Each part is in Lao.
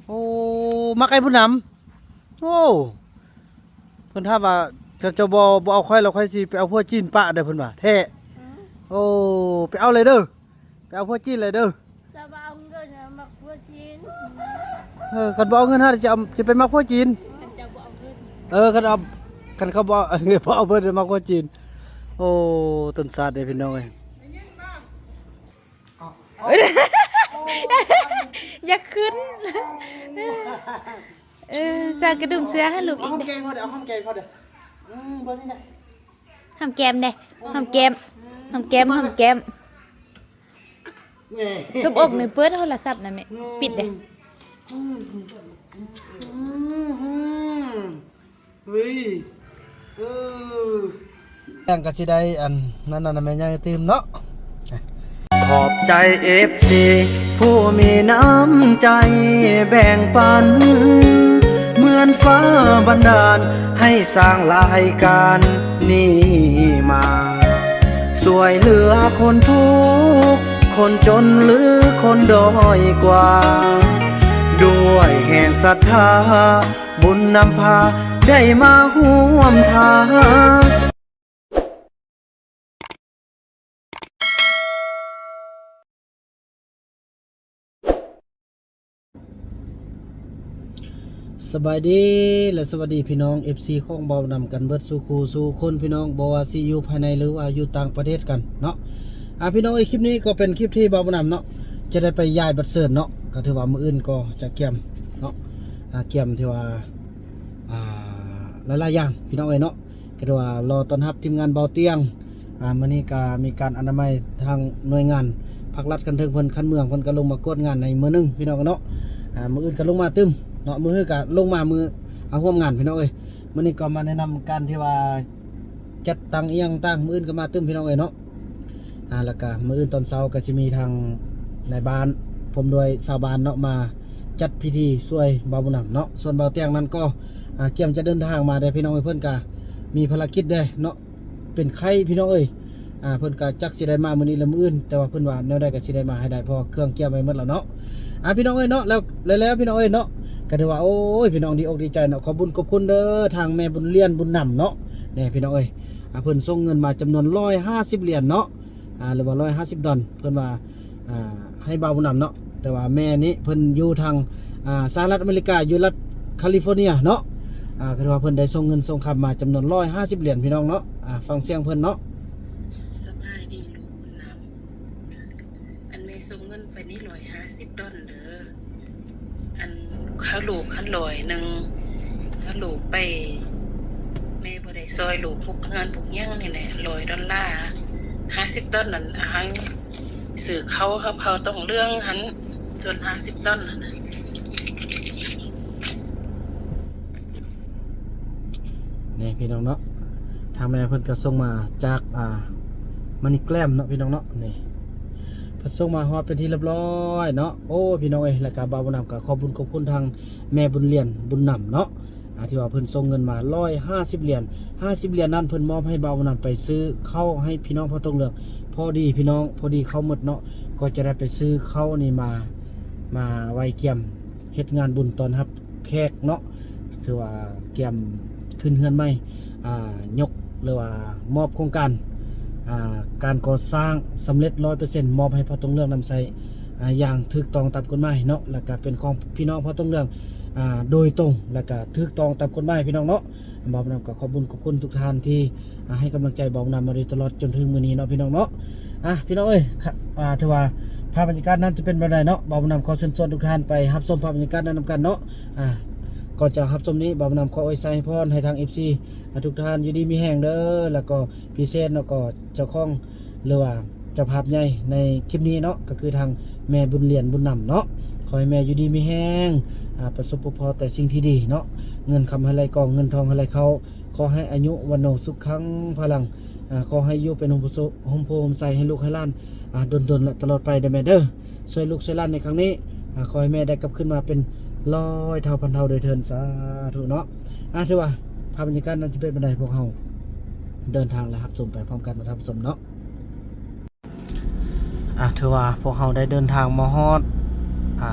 ໂອ້ ມັກອ້າຍບຸນນຳ. ໂອ້ ເພິ່ນຖາມວ່າ ຖ້າເຈົ້າບໍ່ ບໍ່ເອົາຂ້ອຍແລ້ວ ຂ້ອຍຊິໄປເອົາຜົວຈີນປະເດີ້ ເພິ່ນວ່າ. ແທ້? ອືມ. ໂອ້ ໄປເອົາເລີຍເດີ້ ໄປເອົາຜົວຈີນເລີຍເດີ້. ເຈົ້າບໍ່ເອົາເງິນ ມັກຜົວຈີນ. ເອີ ຄັນບໍ່ເອົາເງິນ ຫາຈະເອົາ ຈະໄປມັກຜົວຈີນ. ຄັນເຈົ້າບໍ່ເອົາເງິນ. ເອີ ຄັນເອົາ ຄັນເຂົາບໍ່ ບໍ່ເອົາເພິ່ນມັກຜົວຈີນ. ໂອ້ ຕົ້ນຊາດເດ້ພີ່ນ້ອງເອີຍ. ຢ່າຂຶ້ນ. ເອີ ສ້າງກະດຸມເສືອໃຫ້ລູກອີກເດ້. ຫອມແກ້ມເຂົາເດີ້ ຫອມແກ້ມເຂົາເດີ້. ອືມ ເບິ່ງນີ້ນະ. ຫອມແກ້ມເດ້ ຫອມແກ້ມ ຫອມແກ້ມ ຫອມແກ້ມ. ແມ່ ສົມອົກນີ້ເປີດໂທລະສັບນະແມ່. ອືມ ປິດເດ້. ອືມ ເຮີ້ຍ ເອີ ຈັ່ງກະຊິໄດ້ອັນນັ້ນນະແມ່ໃຫຍ່ຕື່ມເນາະ. ຂอบໃຈເອັຟຊີຜູ້ມີນ້ຳໃຈແບ່ງປັນ ເໝືອນຟ້າບັນດານໃຫ້ສ້າງລາຍການນີ້ມາ ຊ່ວຍເຫຼືອຄົນທຸກຄົນຈົນ ຫຼື ຄົນດ້ອຍກວ່າ ດ້ວຍແຮງສັດທາ ບຸນນຳພາໄດ້ມາຮ່ວມທາງ. ສະບາຍດີ ແລະ ສະຫວັດດີພີ່ນ້ອງເອັຟຊີຂອງເບົານຳກັນເບິດສູ່ຄູ່ສູ່ຄົນ ພີ່ນ້ອງ ບໍ່ວ່າຊິຢູ່ພາຍໃນ ຫຼືວ່າຢູ່ຕ່າງປະເທດກັນເນາະ. ອ່າ ພີ່ນ້ອງເອີຍ ຄລິບນີ້ກໍເປັນຄລິບທີ່ເບົານຳເນາະ ຈະໄດ້ໄປຢາຍບັດເຊີນເນາະ ກໍຖືວ່າມື້ອື່ນກໍຈະກຽມເນາະ ອ່າ ກຽມທີ່ວ່າ ອ່າ ຫຼາຍໆຢ່າງ ພີ່ນ້ອງເອີຍເນາະ. ກໍຖືວ່າລໍຕ້ອນຮັບທີມງານເບົາຕຽງ. ອ່າ ມື້ນີ້ກໍມີການອະນາໄມທາງໜ່ວຍງານພາກລັດຂັ້ນເທິງເພິ່ນ ຂັ້ນເມືອງເພິ່ນກໍລົງມາກວດງານໃນມື້ໜຶ່ງ ພີ່ນ້ອງເນາະ. ອ່າ ມື້ອື່ນກໍລົງມາຕື່ມເນາະ ມື້ຮືກໍລົງມາ ມື້ ອ່າ ຮ່ວມງານ ພີ່ນ້ອງເອີຍ. ມື້ນີ້ກໍມາແນະນຳການທີ່ວ່າຈັດຕັ້ງອີ່ຫຍັງຕ່າງ ມື້ອື່ນກໍມາຕື່ມ ພີ່ນ້ອງເອີຍເນາະ. ອ່າ ແລ້ວກະມື້ອື່ນຕອນເຊົ້າກະຊິມີທາງນາຍບ້ານ ພ້ອມດ້ວຍຊາວບ້ານເນາະ ມາຈັດພິທີຊ່ວຍເບົາບຸນນຳເນາະ. ສ່ວນເບົາຕຽງນັ້ນກໍ ອ່າ ກຽມຈະເດີນທາງມາເດ້ພີ່ນ້ອງເອີຍ ເພິ່ນກະມີພາລະກິດເດ້ເນາະ ເປັນໄຂ້ພີ່ນ້ອງເອີຍ. ອ່າ ເພິ່ນກະຈັກຊິໄດ້ມາມື້ນີ້ ຫຼື ມື້ອື່ນ ແຕ່ວ່າເພິ່ນວ່າແນວໃດກະຊິໄດ້ມາໃຫ້ໄດ້ ເພາະວ່າເຄື່ອງກຽມໄວ້ໝົດແລ້ວເນາະ. ອ່າ ພີ່ນ້ອງເອີຍເນາະ ແລ້ວ ແລ້ວ ແລ້ວພີ່ນ້ອງເອີຍເນາະ ກະຖືວ່າ ໂອ້ຍ ພີ່ນ້ອງດີອົກດີໃຈເນາະ. ຂອບບຸນຂອບຄຸນເດີ ທາງແມ່ບຸນຫຼຽນ ບຸນນຳເນາະ ແນ່ພີ່ນ້ອງເອີຍ. ອ່າ ເພິ່ນສົ່ງເງິນມາຈຳນວນຮ້ອຍຫ້າສິບຫຼຽນເນາະ ອ່າ ຫຼືວ່າຮ້ອຍຫ້າສິບດອນ ເພິ່ນວ່າ ອ່າ ໃຫ້ເບົານຳເນາະ. ແຕ່ວ່າແມ່ນີ້ເພິ່ນຢູ່ທາງ ອ່າ ສະຫະລັດອາເມລິກາ ຢູ່ລັດຄາລີຟໍເນຍເນາະ. ອ່າ ກໍຖືວ່າເພິ່ນໄດ້ສົ່ງເງິນສົ່ງຄຳມາຈຳນວນຮ້ອຍຫ້າສິບຫຼຽນ ພີ່ນ້ອງເນາະ. ອ່າ ຟັງສຽງເພິ່ນເນາະ. ສະບາຍດີລູກບຸນນຳ ອັນແມ່ສົ່ງເງິນໄປນີ້ຮ້ອຍຫ້າສິບດອນເດີ. ອັນຄ່າລູກຫັ້ນຮ້ອຍໜຶ່ງ ຄ່າລູກໄປ ແມ່ບໍ່ໄດ້ຊ່ອຍລູກປຸກເຮືອນປຸກຫຍັງນີ້ແຫຼະ ຮ້ອຍດອນລາ ຫ້າສິບດອນນັ້ນ ອັນຊື້ເຂົ້າເຮົາເຜົາຕ້ອງເລື່ອງຫັ້ນ ສ່ວນຫ້າສິບດອນຫັ້ນນະ. ນີ້ພີ່ນ້ອງເນາະ ທາງແມ່ເພິ່ນກໍສົ່ງມາຈາກ ອ່າ MoneyGram ເນາະ ພີ່ນ້ອງເນາະ. ນີ້ເພິ່ນສົ່ງມາຮອດເປັນທີ່ລຽບຮ້ອຍເນາະ. ໂອ້ ພີ່ນ້ອງເອີຍ ແລ້ວກໍບ່າວບຸນນຳກໍຂອບບຸນຂອບຄຸນທາງແມ່ບຸນຫຼຽນ ບຸນນຳເນາະ ອ່າ ທີ່ວ່າເພິ່ນສົ່ງເງິນມາຮ້ອຍຫ້າສິບຫຼຽນ ຫ້າສິບຫຼຽນນັ້ນ ເພິ່ນມອບໃຫ້ບ່າວບຸນນຳໄປຊື້ເຂົ້າໃຫ້ພີ່ນ້ອງເຜົ່າຕົງເຫຼືອງ ພໍດີພີ່ນ້ອງ ພໍດີເຂົ້າໝົດເນາະ ກໍຈະໄດ້ໄປຊື້ເຂົ້ານີ້ມາ ມາໄວ້ກຽມເຮັດງານບຸນຕ້ອນຮັບ ແຂກເນາະ ຖືວ່າກຽມຂຶ້ນເຮືອນໃໝ່ ອ່າ ຍົກ ຫຼືວ່າມອບໂຄງການ ອ່າ ການກໍ່ສ້າງສຳເລັດຮ້ອຍເປີເຊັນ ມອບໃຫ້ເຜົ່າຕົງເຫຼືອງນຳໃຊ້ ອ່າ ຢ່າງຖືກຕ້ອງຕາມກົດໝາຍເນາະ ແລ້ວກະເປັນຂອງພີ່ນ້ອງເຜົ່າຕົງເຫຼືອງ ອ່າ ໂດຍຕົງ ແລ້ວກະຖືກຕ້ອງຕາມກົດໝາຍ ພີ່ນ້ອງເນາະ. ບ່າວບຸນນຳກໍຂອບບຸນຂອບຄຸນທຸກທ່ານທີ່ ອ່າ ໃຫ້ກຳລັງໃຈບ່າວບຸນນຳມາໂດຍຕະຫຼອດຈົນເຖິງມື້ນີ້ເນາະ ພີ່ນ້ອງເນາະ. ອ່າ ພີ່ນ້ອງເອີຍ ອ່າ ຖືວ່າພາບບັນຍາກາດນັ້ນຈະເປັນແບບໃດເນາະ ບ່າວບຸນນຳຂໍເຊີນຊວນທຸກທ່ານໄປຮັບຊົມພາບບັນຍາກາດນັ້ນນຳກັນເນາະ. ອ່າ ກ່ອນຈະຮັບຊົມນີ້ ບ່າວບຸນນຳຂໍອວຍໄຊໃຫ້ພອນໃຫ້ທາງ ເອັຟຊີ ອ່າ ທຸກທ່ານຢູ່ດີມີແຮງເດີ ແລ້ວກໍພິເສດເນາະ ກໍເຈົ້າຂອງ ຫຼືວ່າເຈົ້າພາບໃຫຍ່ໃນຄລິບນີ້ເນາະ ກໍຄືທາງແມ່ບຸນຫຼຽນ ບຸນນຳເນາະ ຂໍໃຫ້ແມ່ຢູ່ດີມີແຮງ ອ່າ ປະສົບພົບພໍ້ແຕ່ສິ່ງທີ່ດີເນາະ ເງິນຄຳໃຫ້ໄຫຼກ່ອງ ເງິນທອງໃຫ້ໄຫຼເຂົ້າ ຂໍໃຫ້ອາຍຸວັນໂນສຸຂັງພະລັງ ອ່າ ຂໍໃຫ້ຢູ່ເປັນຮົ່ມໂພຮົ່ມໄຊໃຫ້ລູກໃຫ້ຫຼານ ອ່າ ດົນໆ ແລະ ຕະຫຼອດໄປເດີແມ່ເດີ. ຊ່ວຍລູກຊ່ວຍຫຼານໃນຄັ້ງນີ້ ອ່າ ຂໍໃຫ້ແມ່ໄດ້ກັບຄືນມາເປັນຮ້ອຍເທົ່າພັນເທົ່າໂດຍເທີນ ສາທຸເນາະ. ອ່າ ຖືວ່າພາບບັນຍາກາດນັ້ນຈະເປັນປານໃດ ພວກເຮົາເດີນທາງ ແລະ ຮັບຊົມໄປພ້ອມກັນເນາະທ່ານຜູ້ຊົມເນາະ. ອ່າ ຖືວ່າພວກເຮົາໄດ້ເດີນທາງມາຮອດ ອ່າ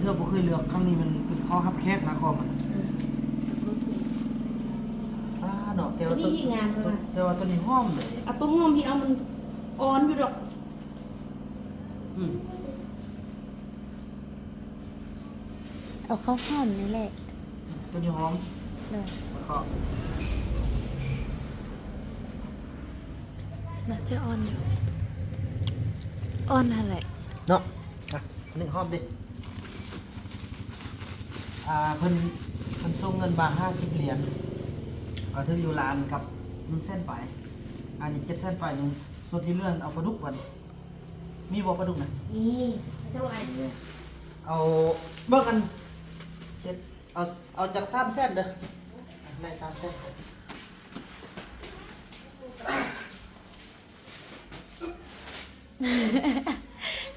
ເທື່ອບໍ່ເຄີຍເລືອກ ຄັ້ງນີ້ມັນເປັນເຂົ້າຮັບແຂກນະ ຂອງມັນ ເອີ ອ່າເນາະ ແຕ່ວ່າ ໂຕນີ້ງາມ ແຕ່ວ່າໂຕນີ້ຫອມເດ້ ເອົາໂຕຫອມທີ່ເອົາມັນອ່ອນຢູ່ດອກ ອືມ ເອົາເຂົ້າຫອມນີ້ແຫຼະ ໂຕນີ້ຫອມ ໂດຍ ແລ້ວກໍ ໜ້າຈະອ່ອນຢູ່ ອ່ອນຫັ້ນແຫຼະເນາະ ອ່ະ ອັນນີ້ຫອມເດ້ ອ່າ ເພິ່ນ ເພິ່ນສົ່ງເງິນມາຫ້າສິບຫຼຽນ ກໍຖືກຢູ່ລ້ານກັບໜຶ່ງແສນປາຍ ອັນນີ້ເຈັດແສນປາຍໜຶ່ງ ສ່ວນທີ່ເຫຼືອເອົາປາດຸກກ່ອນ ມີບໍ່ປາດຸກນະ? ມີ ເຈົ້າໄອ້ ເອົາເບິ່ງອັນ ເຮັດ ເອົາ ເອົາຈັກສາມແສນເດີ ໄດ້ສາມແສນ ຄ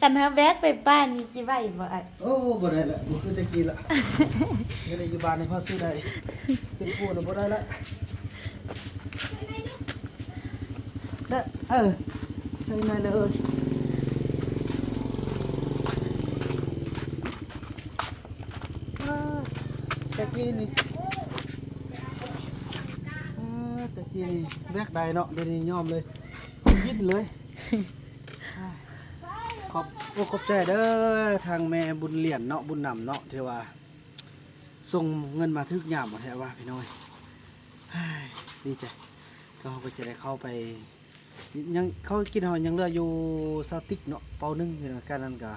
ັນເຮົາແບກໄປປ່ານີ້ຊິໄຫວບໍ່ອ້າຍ? ໂອ້ ບໍ່ໄດ້ລະ ບໍ່ຄືແຕ່ກີ້ລະ ເຮັດໃຫ້ຢູ່ບ້ານນີ້ພໍຊື້ໄດ້ ຂຶ້ນພູນະບໍ່ໄດ້ລະ ແຊະ ເອີ ໃສ່ໃໝ່ເລີຍ ເອີ ແຕ່ກີ້ນີ້ ເອີ ແຕ່ກີ້ນີ້ແບກໄດ້ເນາະ ດຽວນີ້ຍອມເລີຍ ຍິນເລີຍ ຂອບອົກຂອບໃຈເດີ ທາງແມ່ບຸນຫຼຽນເນາະ ບຸນນຳເນາະ ທີ່ວ່າສົ່ງເງິນມາຖືກຍາມແທ້ວ່າ ພີ່ນ້ອງເອີຍ ດີໃຈ ກໍເຮົາກໍຈະໄດ້ເຂົ້າໄປ ຍັງ ເຂົ້າກິນເຮົາຍັງເຫຼືອຢູ່ຊາວຕິກເນາະ ເປົາໜຶ່ງ ແລ້ວການນັ້ນກະ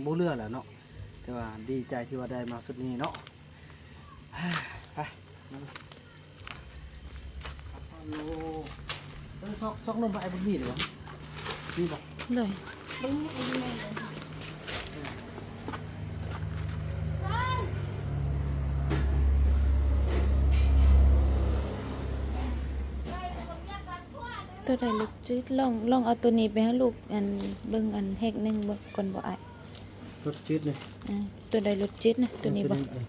ບໍ່ເຫຼືອແລ້ວເນາະ ແຕ່ວ່າດີໃຈທີ່ວ່າໄດ້ມາຊຸດນີ້ເນາະ ໄປ ໂລ ເອີ ຊອກ ຊອກນົມໃຫ້ອ້າຍບຸນມີໄດ້ບໍ່? ມີບໍ່? ໂດຍ ໂຕໃດລົດຈືດ ລອງ ລອງເອົາໂຕນີ້ໄປໃຫ້ລູກ ອັນ ເບິ່ງ ອັນ ແຮກໜຶ່ງເບິ່ງກ່ອນບໍ່ອ້າຍ? ລົດຈືດນີ້ ອາ ໂຕໃດລົດຈືດນະ? ໂຕນີ້ບໍ່? ເອີ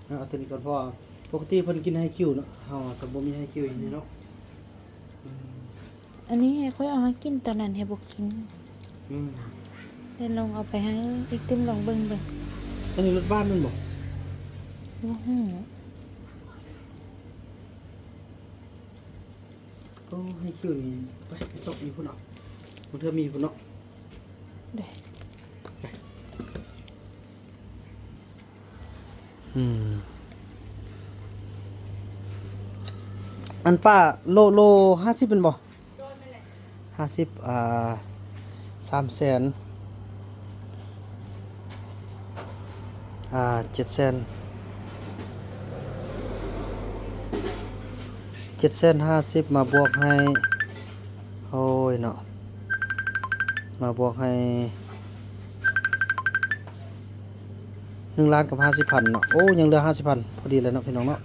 ເອົາໂຕນີ້ກ່ອນ ເພາະວ່າປົກກະຕິເພິ່ນກິນໄຮຄິວເນາະ ເຮົາສະບໍ່ມີໄຮຄິວຢູ່ນີ້ເນາະ ອືມ ອັນນີ້ໃຫ້ຂ້ອຍເອົາໃຫ້ກິນ ຕອນນັ້ນໃຫ້ບໍ່ກິນ ອືມ ແຕ່ລອງເອົາໄປໃຫ້ອີກຕື່ມລອງເບິ່ງເບິ່ງ ອັນນີ້ລົດບ້ານແມ່ນບໍ່? ບໍ່ຮູ້. ໂອ້ ໃຫ້ຄິວນີ້ ໄປ ໄປຊອກຢູ່ພຸ້ນເນາະ ບາງເທື່ອມີພຸ້ນເນາະ ໄດ້ ໄປ ອືມ ອັນປ້າ ໂລ ໂລຫ້າສິບແມ່ນບໍ່? ໂດຍ ແມ່ນແຫຼະ ຫ້າສິບ ອ່າ ສາມແສນ ອ່າ ເຈັດແສນ ເຈັດແສນຫ້າສິບ ມາບວກໃຫ້ ໂອ້ຍເນາະ ມາບວກໃຫ້ ໜຶ່ງລ້ານກັບຫ້າສິບພັນເນາະ ໂອ້ ຍັງເຫຼືອຫ້າສິບພັນ ພໍດີແລ້ວເນາະ ພີ່ນ້ອງເນາະ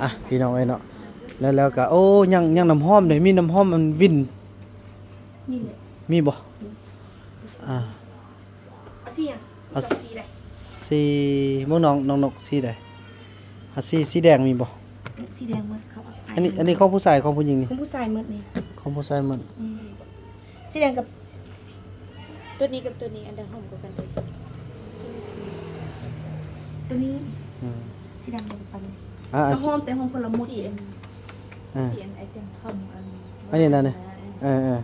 ອ່ະ ພີ່ນ້ອງເອີຍເນາະ ແລ້ວ ແລ້ວກະ ໂອ້ ຍັງ ຍັງນ້ຳຫອມເດ້ ມີນ້ຳຫອມອັນວິນ ນີ້ແຫຼະ ມີບໍ່? ອ່າ ເອົາສີຫຍັງ? ເອົາ ສອງສີແຫຼະ ສີ ເບິ່ງນ້ອງ ນ້ອງນົກ ສີໃດ? ເອົາສີ ສີແດງມີບໍ່? ສີແດງໝົດ ເຂົາເອົາ ອັນນີ້ ອັນນີ້ຂອງຜູ້ຊາຍ ຂອງຜູ້ຍິງນີ້? ຂອງຜູ້ຊາຍໝົດນີ້ ຂອງຜູ້ຊາຍໝົດ ອືມ ສີແດງກັບ ໂຕນີ້ກັບໂຕນີ້ ອັນໃດຫອມກວ່າກັນເອີຍ? ໂຕນີ້ ອືມ ສີດຳກວ່າກັນ ອ່າ ກໍຫອມແຕ່ຫອມຄົນລະໝົດ ສີອັນ ອ່າ ສີອັນໄອເຕັມຂອງອັນ ອັນນີ້ນະ ນີ້ ເອີ ເອີ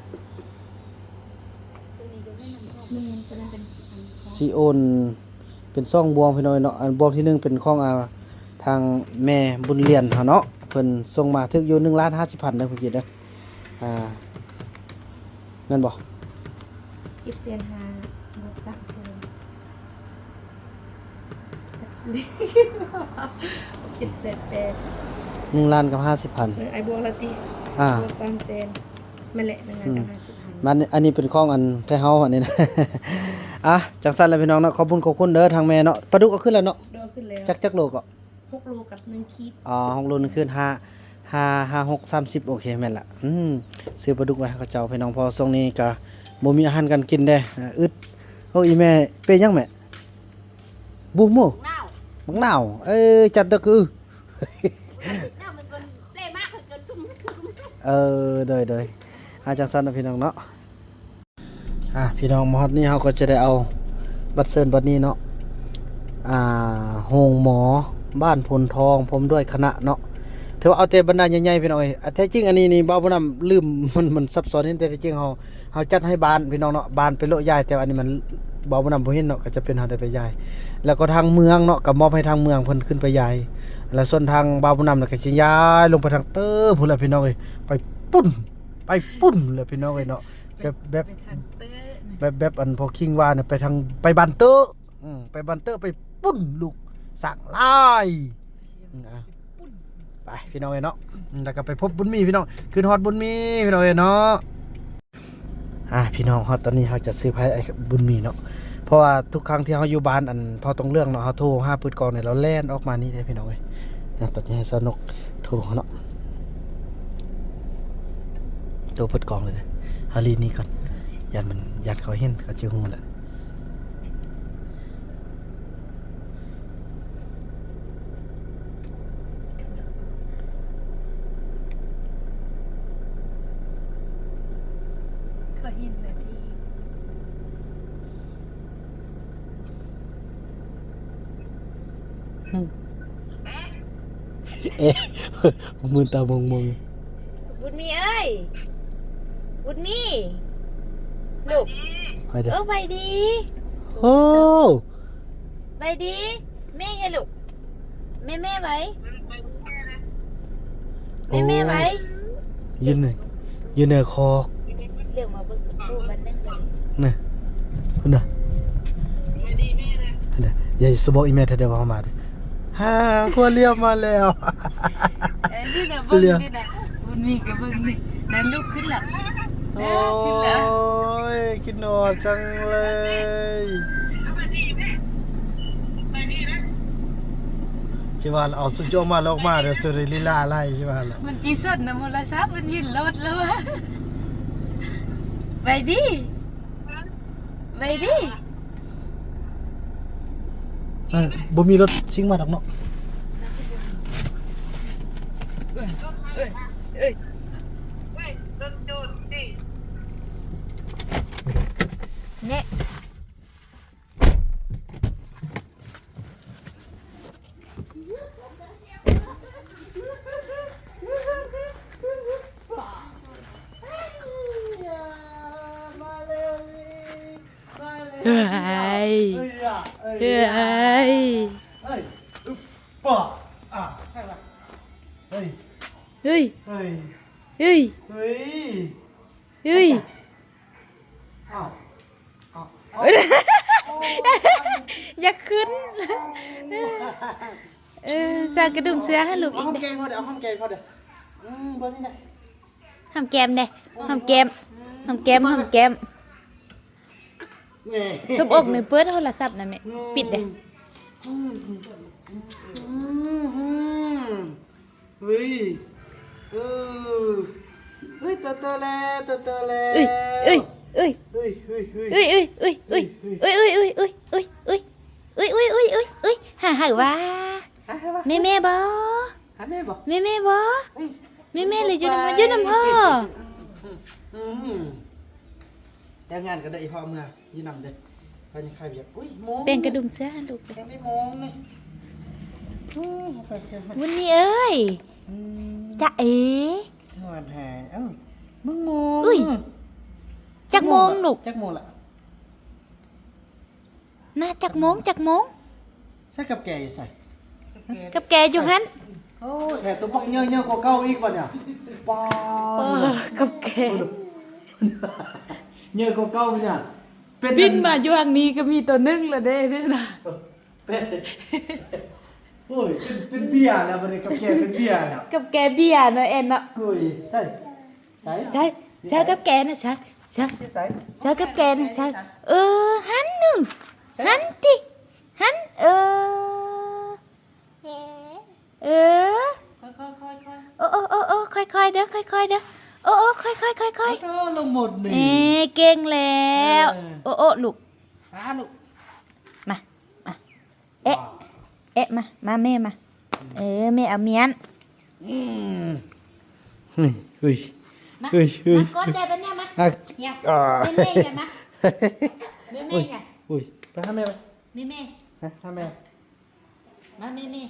ສີໂອນ ເປັນສອງບ່ວງພີ່ນ້ອງເນາະ ອັນບ່ວງທີໜຶ່ງເປັນຂອງ ອ່າ ທາງແມ່ບຸນຫຼຽນເຮົາເນາະ ເພິ່ນສົ່ງມາຖືກຢູ່ໜຶ່ງລ້ານຫ້າສິບພັນເດີ ຜູ້ຄິດເດີ ອ່າ ແມ່ນບໍ່? ເຈັດແສນຫ້າ ບວກສາມແສນ ເຈັດແສນແປດ ໜຶ່ງລ້ານກັບຫ້າສິບພັນ ເອີ ອ້າຍບວກລະຕິ ອ່າ ບວກສາມແສນ ແມ່ນແຫຼະ ໜຶ່ງລ້ານກັບຫ້າສິບພັນ ມັນ ອັນນີ້ເປັນຂອງອັນໄທເຮົາອັນນີ້ນະ ອ່ະ ຈັ່ງຊັ້ນລະພີ່ນ້ອງເນາະ ຂອບຄຸນ ຂອບຄຸນເດີທາງແມ່ເນາະ ປາດຸກເອົາຂຶ້ນແລ້ວເນາະ ເດີ ເອົາຂຶ້ນແລ້ວ ຈັກ ຈັກໂລເກາະ? ຫົກໂລກັບໜຶ່ງຂີດ ອໍ ຫົກໂລໜຶ່ງຂີດ ຫ້າ ຫ້າ ຫ້າ ຫົກ ສາມສິບ ໂອເຄ ແມ່ນລະ ອືມ ຊື້ປາດຸກໄວ້ໃຫ້ເຂົາເຈົ້າພີ່ນ້ອງ ເພາະຊ່ວງນີ້ກະບໍ່ມີອາຫານການກິນເດ້ ອາ ອຶດ ໂອ້ ອີແມ່ ເປຫຍັງແມ່? ບູໂມ ບັກນາວ ບັກນາວ ເອີ ຈັດດອກ ເອີ ເອີ ໂດຍ ໂດຍ ອາ ຈັ່ງຊັ້ນນະພີ່ນ້ອງເນາະ. ອ່າ ພີ່ນ້ອງ ມາຮອດນີ້ເຮົາກໍຈະໄດ້ເອົາບັດເຊີນບັດນີ້ເນາະ ອ່າ ໂຮງໝໍບ້ານໂພນທອງ ພ້ອມດ້ວຍຄະນະເນາະ ຖືວ່າເອົາແຕ່ບັນດາໃຫຍ່ໆ ພີ່ນ້ອງເອີຍ. ແທ້ຈິງອັນນີ້ນີ້ ບ່າວບຸນນຳລືມ ມັນ ມັນຊັບຊ້ອນ ແຕ່ທີ່ຈິງເຮົາ ເຮົາຈັດໃຫ້ບ້ານພີ່ນ້ອງເນາະ ບ້ານໄປໂລະຍ້າຍ ແຕ່ວ່າອັນນີ້ມັນ ບໍ່ນຳບໍ່ເຫັນເນາະ ກໍຈະເປັນເຮົາໄດ້ໄປຍ້າຍ ແລ້ວກໍທາງເມືອງເນາະ ກໍມອບໃຫ້ທາງເມືອງເພິ່ນຂຶ້ນໄປຍ້າຍ ແລ້ວສ່ວນທາງບ່າວບຸນນຳນະ ກໍຊິຍ້າຍລົງໄປທາງເຕີພຸ້ນແຫຼະພີ່ນ້ອງເອີຍ ໄປປຸ້ນ ໄປປຸ້ນແຫຼະພີ່ນ້ອງເອີຍເນາະ ແບບ ແບບ ໄປທາງເຕີ ແບບ ແບບອັນພໍ່ຄິງວ່ານະ ໄປທາງ ໄປບ້ານເຕີ ອືມ ໄປບ້ານເຕີ ໄປປຸ້ນລູກສ້າງລາຍ ອືມ ອ່າ ໄປພີ່ນ້ອງເອີຍເນາະ ອືມ ແລ້ວກໍໄປພົບບຸນມີພີ່ນ້ອງ ຂຶ້ນຮອດບຸນມີພີ່ນ້ອງເອີຍເນາະ. ອ່າ ພີ່ນ້ອງ ຮອດຕອນນີ້ເຮົາຈະເຊີໄພອ້າຍບຸນມີເນາະ ເພາະວ່າທຸກຄັ້ງທີ່ເຮົາຢູ່ບ້ານອັນພໍ່ຕົງເລື່ອງເນາະ ເຮົາໂທຫາເປີດກ້ອງນີ້ ລາວແລ່ນອອກມານີ້ເດ້ພີ່ນ້ອງເອີຍ. ນະ ຕອນນີ້ໃຫ້ສາວນົກໂທເນາະ ໂທເປີດກ້ອງເລີຍເດີ ເຮົາລີ້ໜີກ່ອນ ຢ້ານມັນ ຢ້ານເຂົາເຫັນ ເຂົາຊິຮູ້ແຫຼະ. ເຂົາເຫັນແລ້ວຕິ ອືມ ເອະ ມືຕາມອງໆ ບຸນມີເອີຍ ບຸນມີ ລູກ ໄປເດີ ເອີ ໄວດີ ໂອ້ ໄວດີ ແມ່ເອີຍລູກ ແມ່ ແມ່ໄວ ແມ່ໄວ ຢູ່ໃນ ຢູ່ໃນຄອກ ລຽວມາເບິ່ງຕູ້ບັນໜຶ່ງກໍດີ ນະ ພຸ້ນນະ ຫັ້ນນະ ຢ່າຊິບອກອີແມ່ເທື່ອດຽວວ່າເຮົາມາເດີ ຫາ ຄົວລຽວມາແລ້ວ ເອີ ນີ້ນະ ເບິ່ງນີ້ນະ ບຸນມີກໍເບິ່ງນີ້ ນັ້ນ ລຸກຂຶ້ນລະ ເອີ ຂຶ້ນລະ ໂອ້ຍ ຄິດຮອດຈັງເລີຍ. ຊິວ່າເອົາສຸດຍອດມາແລ້ວອອກມາເດີ ສຸລິລີລາໄລຊິວ່າແລ້ວ ມັນຈີສົດນຳໂທລະສັບ ມັນຍິນໂລດແລ້ວ ໄວດີ ໄວດີ ເອີ ບໍ່ມີລົດຊິງມາດອກເນາະ ເອີຍ ເອີຍ ເອີຍ ແນະ ເຮີ້ຍ ເຮີ້ຍ ເຮີ້ຍ ເຮີ້ຍ ເຮີ້ຍ ເຮີ້ຍ ເຮີ້ຍ ເຮີ້ຍ ອ້າວ ອ້າວ ຢາກຂຶ້ນ ເອີ ສ້າງກະດຸມເສືອໃຫ້ລູກອີກ ເອົາຫອມແກ້ມເຂົາເດີ ເອົາຫອມແກ້ມເຂົາເດີ ອືມ ເບິ່ງນີ້ນະ ຫອມແກ້ມເດ້ ຫອມແກ້ມ ຫອມແກ້ມ ຫອມແກ້ມ ສົບອົກນີ້ເປີດໂທລະສັບນະແມ່ ປິດເດ້ ອືມ ອືມ ເຮີ້ຍ ເອີ ເຮີ້ຍ ໂຕໂຕແລ້ວ ໂຕໂຕແລ້ວ ເອີຍ ເອີຍ ເອີຍ ຫາໃຫ້ວ່າ ຫາໃຫ້ວ່າ ແມ່ແມ່ບໍ່ ຫາແມ່ບໍ່ ແມ່ແມ່ບໍ່ ແມ່ແມ່ ຫຼືຢູ່ນຳ ຢູ່ນຳພໍ່ ອືມ ແຕ່ງງານກັນເດີ ອີພໍ່ເມືອ ຢູ່ນຳເດີ ຂ້ອຍຍັງຄາວຽກ ອຸ້ຍ ໂມງ ແປງກະດຸມເສືອໃຫ້ລູກເດີ ຍັງໄດ້ໂມງນີ້ ໂອ້ຍ ບຸນມີເອີຍ ອືມ ຈ໊ະເອ ຮອດແທ້ ເອົ້າ ມຶງໂມງ ອຸ້ຍ ຈັກໂມງລູກ ຈັກໂມງລະ ນະ ຈັກໂມງ ຈັກໂມງ ໃສ່ກັບແກຢູ່ໃສ ກັບແກຢູ່ຫັ້ນ ໂອ້ ແຖມຕົວບັກໃຫຍ່ ໃຫຍ່ກວ່າເກົ່າອີກບັດນີ້ ປາດ ເອີ ກັບແກ ໃຫຍ່ກວ່າເກົ່າບັດນີ້ ເປັນ ບິນມາຢູ່ທາງນີ້ກໍມີຕົວໜຶ່ງລະເດ້ນີ້ນະ ເປັນ ໂອ້ຍ ເປັນ ເປັນເບຍແລ້ວບັດນີ້ ກັບແກເປັນເບຍແລ້ວ ກັບແກເບຍເນາະ ແອນເນາະ ໂອ້ຍ ໃສ່ ໃສ່ ໃສ່ ໃສ່ກັບແກນະ ໃສ່ ໃສ່ ໃສ່ ໃສ່ກັບແກນະ ໃສ່ ເອີ ຫັ້ນໜຶ່ງ ໃສ່ ຫັ້ນຕິ ຫັ້ນ ເອີ ເອີ ຄ່ອຍໆ ຄ່ອຍໆ ໂອ້ ໂອ້ ໂອ້ ໂອ້ ຄ່ອຍໆເດີ ຄ່ອຍໆເດີ ໂອ້ ໂອ້ ຄ່ອຍໆ ຄ່ອຍໆ ໂອ້ ລົງໝົດນີ້ ເອີ ເກັ່ງແລ້ວ ເອີ ໂອ້ ໂອ້ ລູກ ມາ ມາ ເອະ ວ້າວ ເອະ ມາ ມາແມ່ມາ ເອີ ແມ່ເອົາມ້ຽນ ອືມ ເຮີ້ຍ ເຮີ້ຍ ມາ ເຮີ້ຍ ມາ ເຮີ້ຍ ມາກົດແດ່ບັດນີ້ມາ ອ່ະ ຫຍັບ ອ່າ ແມ່ ແມ່ຫຍັບມາ ແມ່ ໂອ້ຍ ແມ່ຫຍັງ? ໂອ້ຍ ໄປຫາແມ່ໄປ ແມ່ ແມ່ ຫາ ຫາແມ່ ມາແມ່ ແມ່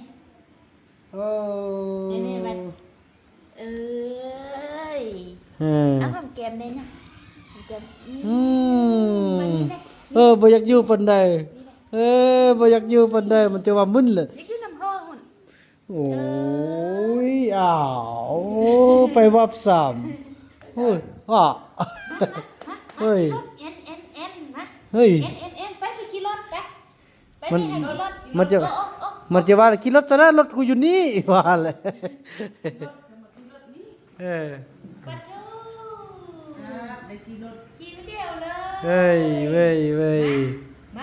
ໂອ້ ແມ່ ແມ່ໄປ ເອີຍ ເອີ ເອົາຫອມແກ້ມແດ່ນະ ຫອມແກ້ມ ອື ອືມ ມານີ້ແຫຼະ ເອີ ບໍ່ຢາກຢູ່ປານໃດ ນີ້ແຫຼະ ເອີ ບໍ່ຢາກຢູ່ປານໃດ ມັນຈະວ່າມຶນແຫຼະ ຢາກຢູ່ນຳພໍ່ພຸ້ນ ໂອ້ຍ ເອີ ອ້າວ ໄປວັບຊ້ຳ ໂອ້ຍ ອ້າ ມາ ມາ ມາ ເຮີ້ຍ ແອນ ແອນ ແອນ ມາ ເຮີ້ຍ ແອນ ແອນ ແອນ ໄປ ໄປຂີ່ລົດ ໄປ ໄປ ມັນ ໄປໃຫ້ລົດ ມັນຈະ ເອີ ເອີ ເອີ ມັນຈະວ່າຂີ່ລົດຊະນະ ລົດກູຢູ່ນີ້ ວ່າແຫຼະ ເອີ ປະໂທ້ ໄດ້ຂີ່ລົດ ຂີ່ຄົນດຽວເລີຍ ເອີຍ ເວີຍ ເວີຍ ມ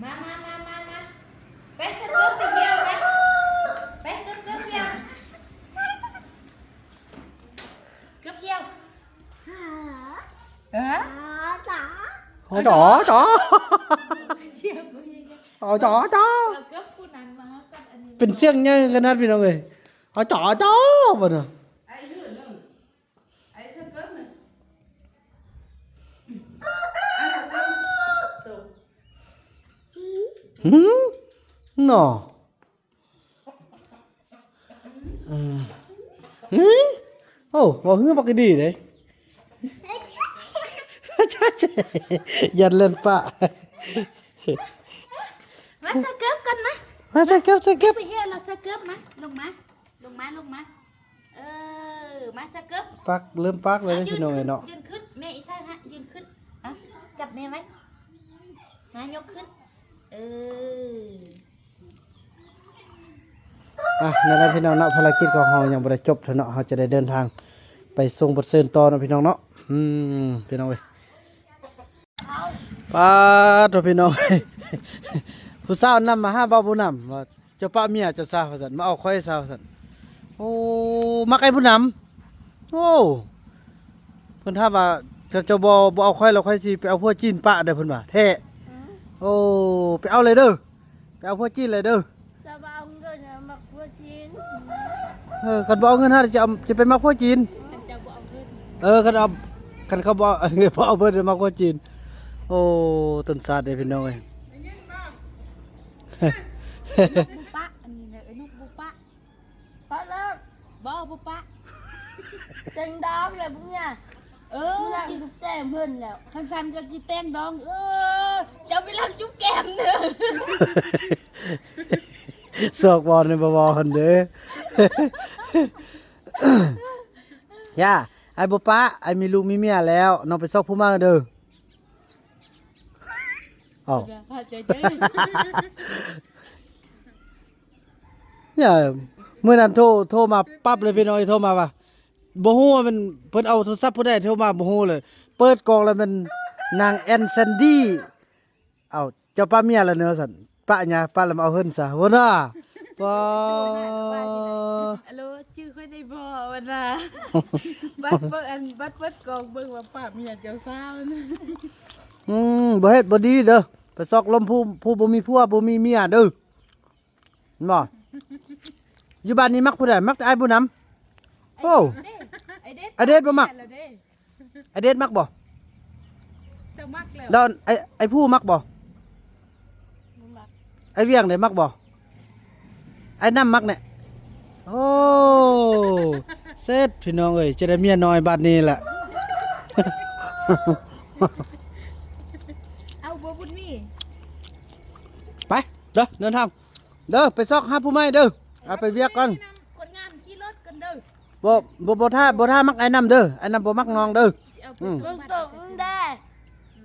າ ມາ ມາ ມາ ໄປສະເກີບໄປທ່ຽວໄປ ໄປເກີບ ເກີບທ່ຽວ ເກີບທ່ຽວ ເອີ ອໍ ຈໍ ຈໍ ສຽງຜູ້ໃຫຍ່ ອໍ ຈໍ ຈໍ ເອີ ເກີບຜູ້ນັ້ນມາກັບອັນນີ້ ເປັນສຽງໃຫຍ່ຂະໜາດ ພີ່ນ້ອງເອີຍ ອໍ ຈໍ ຈໍ ວ່ານະ ຫື ໜໍ ເອີ ຫື ໂອ້ ເວົ້າຫືບັກດີເດ້ ຢ້ານແລ່ນປະ ມາໃສ່ເກີບກ່ອນມາ ມາໃສ່ເກີບ ໃສ່ເກີບ ໄປເຮັດລະໃສ່ເກີບມາ ລົງມາ ລົງມາ ລົງມາ ເອີ ມາສະເກີບ ປັກ ເລີ່ມປັກແລ້ວເດ້ ພີ່ນ້ອງເອີຍເນາະ ຢືນຂຶ້ນ ແມ່ອີສານ ຢືນຂຶ້ນ ເອົາ ຈັບແມ່ໄວ້ ມາຍົກຂຶ້ນ ເອີ ອ່ະ ນັ້ນແຫຼະພີ່ນ້ອງເນາະ ພາລະກິດຂອງເຮົາຍັງບໍ່ໄດ້ຈົບເທື່ອເນາະ ເຮົາຈະໄດ້ເດີນທາງໄປສົ່ງບັດເຊີນຕໍ່ເນາະ ພີ່ນ້ອງເນາະ ອືມ ພີ່ນ້ອງເອີຍ ປາດໂທ້ ພີ່ນ້ອງ ຜູ້ສາວນຳມາຫາບ່າວບຸນນຳ ວ່າ ເຈົ້າປະເມຍເຈົ້າຊະວ່າຊັ້ນ ມາເອົາຂ້ອຍຊະວ່າຊັ້ນ ໂອ້ ມັກອ້າຍບຸນນຳ ໂອ້ ເພິ່ນຖາມວ່າ ຖ້າເຈົ້າບໍ່ ບໍ່ເອົາຂ້ອຍແລ້ວ ຂ້ອຍຊິໄປເອົາຜົວຈີນປະເດີ້ ເພິ່ນວ່າ ແທ້ ອືມ ໂອ້ ໄປເອົາເລີຍເດີ້ ໄປເອົາຜົວຈີນເລີຍເດີ້ ຈະບໍ່ເອົາເງິນມັກຜົວຈີນ ເອີ ຄັນບໍ່ເອົາເງິນຫາ ຈະເອົາ ຈະໄປມັກຜົວຈີນ ຄັນເຈົ້າບໍ່ເອົາເງິນ ເອີ ຄັນເອົາ ຄັນເຂົາບໍ່ ບໍ່ເອົາເພິ່ນມັກຜົວຈີນ ໂອ້ ຕົ້ນຊາດເດ້ ພີ່ນ້ອງເອີຍ ບໍ່ປະ ອັນນີ້ນະ ເອີ ນົກບໍ່ປະ ປະແລ້ວ ບໍ່ ບໍ່ປະ ເຈັງດອງແລ້ວບັກເມຍ ເອີ ມັນລັກຈຸບແກ້ມເພິ່ນແລ້ວ ຄັນຊັ້ນກໍຊິແຕ່ງດອງ ເອີ ເຈົ້າໄປລັກຈຸບແກ້ມເດີ້ ຊອກບ່ອນໃຫ້ບໍ່ເວົ້າຫັ້ນເດ້ ຢ່າ ອ້າຍບໍ່ປະ ອ້າຍມີລູກມີເມຍແລ້ວ ນ້ອງໄປຊອກຜູ້ໃໝ່ເດີ້ ເອົ້າ ຢ່າ ມື້ນັ້ນໂທ ໂທມາປັບເລີຍ ພີ່ນ້ອງເອີຍ ໂທມາວ່າ ບໍ່ຮູ້ວ່າແມ່ນເພິ່ນເອົາໂທລະສັບຜູ້ໃດ ໂທມາບໍ່ຮູ້ເລີຍ ເປີດກ້ອງແລ້ວແມ່ນນາງແອນແຊນດີ ເອົ້າ ເຈົ້າປະເມຍແລ້ວເນາະ ວ່າຊັ້ນ ປະຫຍັງ ປະແລ້ວມາເອົາເຮືອນຊະ ພຸ້ນນະ ປະ ອາໂລ ຈື່ຂ້ອຍໄດ້ບໍ່ ວ່ານະ ບັດເບິ່ງ ອັນ ບັດເປີດກ້ອງເບິ່ງວ່າປະເມຍເຈົ້າສາວ ອືມ ບໍ່ເຮັດບໍ່ດີເດີ້ ໄປຊອກລົມຜູ້ ຜູ້ບໍ່ມີຜົວບໍ່ມີເມຍເດີ້ ແມ່ນບໍ່? ຢູ່ບ້ານນີ້ມັກຜູ້ໃດ? ມັກແຕ່ອ້າຍບຸນນຳ. ໂອ້ ອ້າຍເດດ ອ້າຍເດດບໍ່ມັກ. ອ້າຍເດດມັກບໍ່? ເຈົ້າມັກແລ້ວ. ແລ້ວອ້າຍ ອ້າຍພູມັກບໍ່? ບໍ່ມັກ. ອ້າຍວຽງເດ ມັກບໍ່? ອ້າຍນຳມັກແນ່. ໂອ້ ເສັດ ພີ່ນ້ອງເອີຍ ຈະໄດ້ເມຍນ້ອຍບາດນີ້ແຫຼະ. ເອົາບໍ່ບຸນມີ ໄປເດີ ເດີນທາງ. ເດີ ໄປຊອກຫາຜູ້ໃໝ່ເດີ. ເອົາໄປວຽກກ່ອນ. ຄົນງາມຂີ່ລົດກ່ອນເດີ. ບໍ່ ບໍ່ ບໍ່ຖ້າ ບໍ່ຖ້າມັກອ້າຍນຳເດີ. ອ້າຍນຳບໍ່ມັກນ້ອງເດີ. ອືມ ເບິ່ງຕົງແດ່.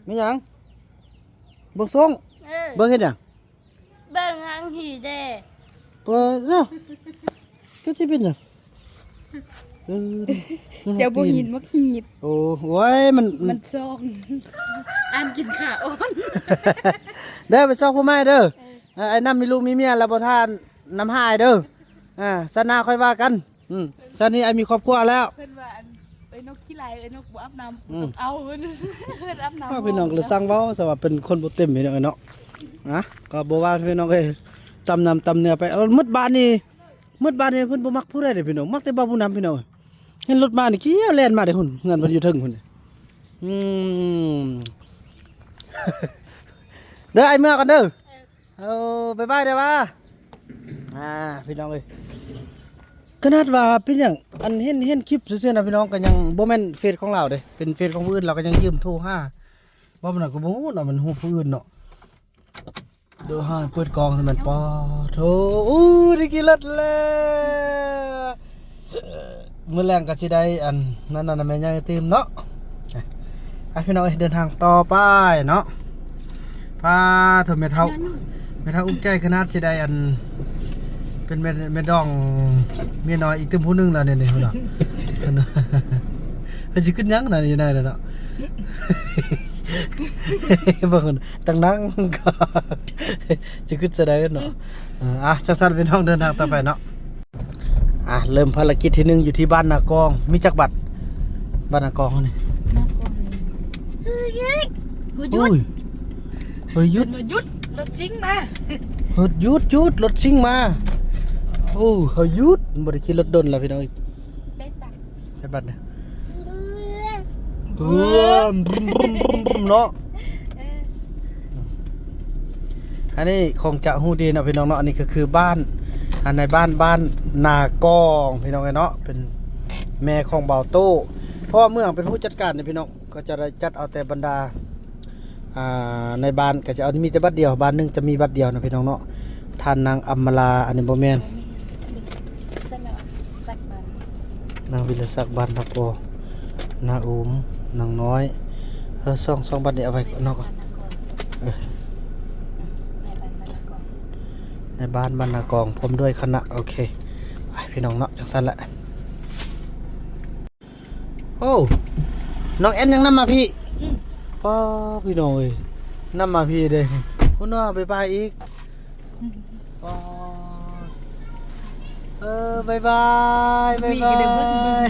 ແມ່ນຫຍັງ? ເບິ່ງຊົງ. ເອີ ເບິ່ງເຮັດຫຍັງ? ເບິ່ງຫາງຫີແດ່. ເອີ ເນາະ. ກໍຊິເປັນຫຍັງ? ເອີ ເຈົ້າບໍ່ຫີນ ມັກຫີດ. ໂອ້ ໂອ້ຍ ມັນ ມັນຊອງ ອ່ານກິນຂາອ່ອນ. ເດີ ໄປຊອກຜູ້ໃໝ່ເດີ. ເອີ ເອີ ອ້າຍນຳມີລູກມີເມຍແລ້ວບໍ່ທ່ານຳຫາອ້າຍເດີ. ເອີ ຊາດໜ້າຄ່ອຍວ່າກັນ. ອືມ ຊາດນີ້ອ້າຍມີຄອບຄົວແລ້ວ. ເພິ່ນວ່າອັນ ເອີ ນົກຂີ້ໄລ່ ເອີ ນົກບໍ່ອາບນ້ຳ. ອືມ ຕ້ອງເອົາເພິ່ນ ເພິ່ນອາບນ້ຳ. ພີ່ນ້ອງກໍຊ່າງເວົ້າ ສຳລັບເປັນຄົນບໍ່ເຕັມ ພີ່ນ້ອງເອີຍເນາະ. ນະ ກໍບໍ່ວ່າ ພີ່ນ້ອງເອີຍ ຕຳນ້ຳຕຳເນື້ອໄປ. ເອົາໝົດບ້ານນີ້ ໝົດບ້ານນີ້ເພິ່ນບໍ່ມັກຜູ້ໃດເດ້ ພີ່ນ້ອງ ມັກແຕ່ບ່າວບຸນນຳ ພີ່ນ້ອງເອີຍ. ເຫັນລົດມານີ້ ກ່ຽວແລ່ນມາເດ້ ຫຸ້ນ ເຮືອນເພິ່ນຢູ່ເທິງພຸ້ນ. ອືມ ເດີ ອ້າຍເມືອກ່ອນເດີ. ເອີ ເອົາ ບາຍບາຍເດີວ່າ. ອ່າ ພີ່ນ້ອງເອີຍ ຂະໜາດວ່າເປັນຫຍັງ ອັນເຫັນ ເຫັນຄລິບຊື່ໆນະພີ່ນ້ອງ ກໍຍັງບໍ່ແມ່ນເຟສຂອງລາວເດ້ ເປັນເຟສຂອງຜູ້ອື່ນ ລາວກໍຍັງຢືມໂທຫາ. ເວົ້າມັນກໍບໍ່ຮູ້ເນາະ ມັນຮູ້ຜູ້ອື່ນເນາະ. ເດີ ໃຫ້ເປີດກ້ອງໃຫ້ມັນ ປາໂທ ອູ້ ໄດ້ຂີ່ລົດແລ້ວ. ມື້ແລງກໍຊິໄດ້ອັນນັ້ນນະ ແມ່ໃຫຍ່ຕື່ມເນາະ. ອ່ະ ພີ່ນ້ອງເອີຍ ເດີນທາງຕໍ່ໄປເນາະ. ປາໂທ ແມ່ເຖົ້າ ແມ່ເຖົ້າອຸກໃຈຂະໜາດ ຊິໄດ້ອັນ ເປັນແມ່ ແມ່ດອງເມຍນ້ອຍອີກຕື່ມຜູ້ໜຶ່ງແລ້ວນີ້ ນີ້ເນາະ. ເພິ່ນຊິຂຶ້ນຫຍັງນະ ຢູ່ໃນນັ້ນເນາະ. ເບິ່ງ ຕັ້ງນັ່ງ ຈະຄຶດຊະໃດເນາະ. ເອີ ອ່ະ ຈັ່ງຊັ້ນພີ່ນ້ອງ ເດີນທາງຕໍ່ໄປເນາະ. ອ່ະ ເລີ່ມພາລະກິດທີໜຶ່ງ ຢູ່ທີ່ບ້ານນາກອງ. ມີຈັກບັດ ບ້ານນາກອງເຮົານີ້? ນາກອງນີ້ ເຮີຍ ເຮີຍ ເຮີຍ ຢຸດ ເຮີຍ ຢຸດ ເຮີຍ ຢຸດ ເຮີຍ ຢຸດ ລົດຊິງມາ. ເຮີຍ ຢຸດ ເຮີຍ ຢຸດ ບໍ່ໄດ້ຂີ່ລົດດົນແລ້ວພີ່ນ້ອງ. ແປດບາດ ແປດບາດນະ. ບຶມ ບຶມ ບຶມ ບຶມ ເນາະ. ເອີ ອັນນີ້ຄົງຈະຮູ້ດີເນາະພີ່ນ້ອງເນາະ. ອັນນີ້ກໍຄືບ້ານ ອັນໃນບ້ານ ບ້ານນາກອງພີ່ນ້ອງເອີຍເນາະ ເປັນແມ່ຂອງບ່າວໂຕ້ ເພາະວ່າເມືອງເປັນຜູ້ຈັດການນີ້ພີ່ນ້ອງ ກໍຈະໄດ້ຈັດເອົາແຕ່ບັນດາ ອ່າ ໃນບ້ານກໍຈະເອົາ ມີແຕ່ບັດດຽວ ບ້ານໜຶ່ງຈະມີບັດດຽວເນາະພີ່ນ້ອງເນາະ. ທ່ານນາງອຳມາລາ ອັນນີ້ບໍ່ແມ່ນ ນາງວິລະສັກ ບ້ານນາກອງ ນາອູມ ນາງນ້ອຍ. ເອີ ສອງ ສອງບັດນີ້ເອົາໄວ້ເນາະ. ເອີ ນາຍບ້ານ ບ້ານນາກອງ ນາຍບ້ານ ບ້ານນາກອງ ພ້ອມດ້ວຍຄະນະ. ໂອເຄ ໄປພີ່ນ້ອງເນາະ ຈັ່ງຊັ້ນແຫຼະ. ໂອ້ ນ້ອງແອນຍັງນຳມາພີ້. ອືມ ປ້າ ພີ່ນ້ອງເອີຍ ນຳມາພີ້ເດ້. ພຸ້ນເນາະ ບາຍບາຍອີກ. ອໍ ເອີ ບາຍບາຍ ບາຍບາຍ.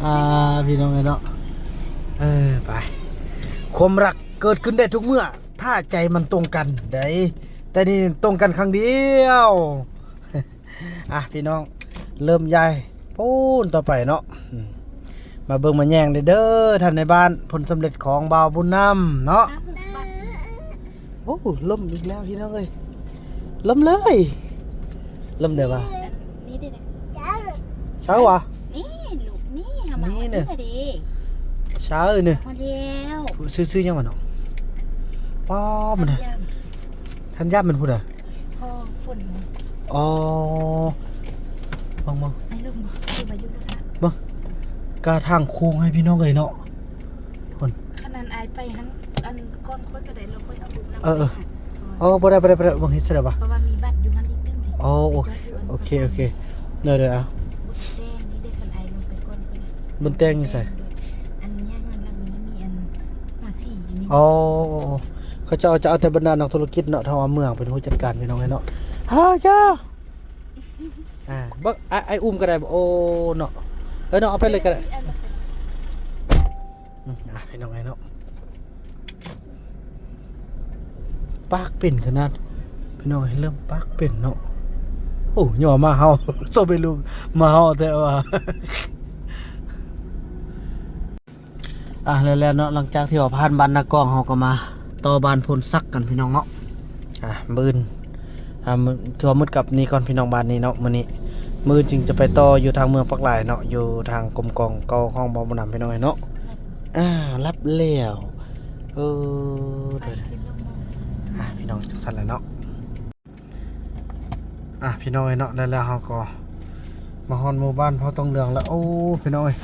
ອ່າ ພີ່ນ້ອງເອີຍເນາະ ເອີ ໄປ ຄວາມຮັກເກີດຂຶ້ນໄດ້ທຸກເມື່ອ ຖ້າໃຈມັນຕົງກັນໃດ໋ ແຕ່ນີ້ຕົງກັນຄັ້ງດຽວ. ອ່ະ ພີ່ນ້ອງ ເລີ່ມຍ້າຍ ປູນ ຕໍ່ໄປເນາະ. ອືມ ມາເບິ່ງມາແຍງເດີ ທ່ານນາຍບ້ານ ຜົນສຳເລັດຂອງບ່າວບຸນນຳເນາະ. ໂອ້ ລົມອີກແລ້ວພີ່ນ້ອງເອີຍ ລົມເລີຍ. ລົມເດີວ່າ ອັນນີ້ເດ້ ເຊົາຫວາ? ນີ້ລູກ ນີ້ເຮົາມາ ນີ້ເນາະ ນີ້ເດ້ ເຊົານີ້ ມາແລ້ວ. ຊື່ ຊື່ຫຍັງຫວານ້ອງ? ປ້າ ມັນ ທັນຍາມ ທັນຍາມແມ່ນຜູ້ໃດ? ພໍ່ຝົນ. ອໍ ເບິ່ງ ເບິ່ງ ໄອ້ລົມບໍ່? ຄືວ່າຢູ່ລົດຫັ້ນ ເບິ່ງ ກະທາງໂຄ້ງໃຫ້ພີ່ນ້ອງເອີຍເນາະ. ພຸ້ນ ຂະໜາດອ້າຍໄປຫັ້ນ ອັນ ກ່ອນຂ້ອຍກໍໄດ້ ແລ້ວຂ້ອຍເອົາລູກນຳ. ເອີ ເອີ ໄປຫາ ອໍ ບໍ່ໄດ້ ບໍ່ໄດ້ ບໍ່ໄດ້ ເບິ່ງເຮັດໃສ່ໄດ໋ຫວາ? ເພາະວ່າມີບັດຢູ່ຫັ້ນອີກຕື່ມເດ້. ອໍ ໂອເຄ ໂອເຄ ໂອເຄ ເດີ ເດີ ເອົາ ບຸນແຕ່ງນີ້ເດ້ ຄັນອ້າຍລົງໄປກ່ອນເພິ່ນນະ. ບຸນແຕ່ງຢູ່ໃສ? ອັນເນີ້ຍ ເຮືອນຫຼັງນີ້ມີອັນ ອໍ ເຂົາເຈົ້າຈະເອົາແຕ່ບັນດານັກທຸລະກິດເນາະ ທາງວ່າເມືອງເປັນຜູ້ຈັດການ ພີ່ນ້ອງເອີຍເນາະ. ຮາຈາ ອ່າ ເບິ່ງ ອ້າຍ ອ້າຍອຸ້ມກໍໄດ້. ໂອ້ ເນາະ ເອີ ເນາະ ເອົາໄປເລີຍກໍໄດ້. ອືມ ອ່ະ ພີ່ນ້ອງເອີຍເນາະ ປາກເປັນຂະໜາດ ພີ່ນ້ອງເອີຍ ເລີ່ມປາກເປັນເນາະ. ໂອ້ ຍ້ອນໝາເຫົ່າ ໂຊເປລູກ ໝາເຫົ່າແທ້ວ່າ. ອ່ະ ແລ້ວໆເນາະ ຫຼັງຈາກທີ່ວ່າຜ່ານບ້ານນາກອງ ເຮົາກໍມາຕໍ່ບ້ານໂພນສັກກັນ ພີ່ນ້ອງເນາະ. ອ່ະ ມື້ອື່ນ ອ່າ ມື້ ຖືວ່າມືດກັບນີ້ກ່ອນ ພີ່ນ້ອງ ບ້ານນີ້ເນາະ. ມື້ນີ້ ມື້ອື່ນຈຶ່ງຈະໄປຕໍ່ຢູ່ທາງເມືອງປາກລາຍເນາະ ຢູ່ທາງກົມກອງເກົ່າຂອງບ່າວບຸນນຳ ພີ່ນ້ອງເອີຍເນາະ. ອ່າ ຫຼັບແລ້ວ ເອີ ໄປຂຶ້ນລົງມາ ອ່ະ ພີ່ນ້ອງ ຈັ່ງຊັ້ນແຫຼະເນາະ. ອ່ະ ພີ່ນ້ອງເອີຍເນາະ ແລ້ວ ແລ້ວເຮົາກໍມາຮອດໝູ່ບ້ານເຜົ່າຕົງເຫຼືອງແລ້ວ. ໂອ້ ພີ່ນ້ອງເອີຍ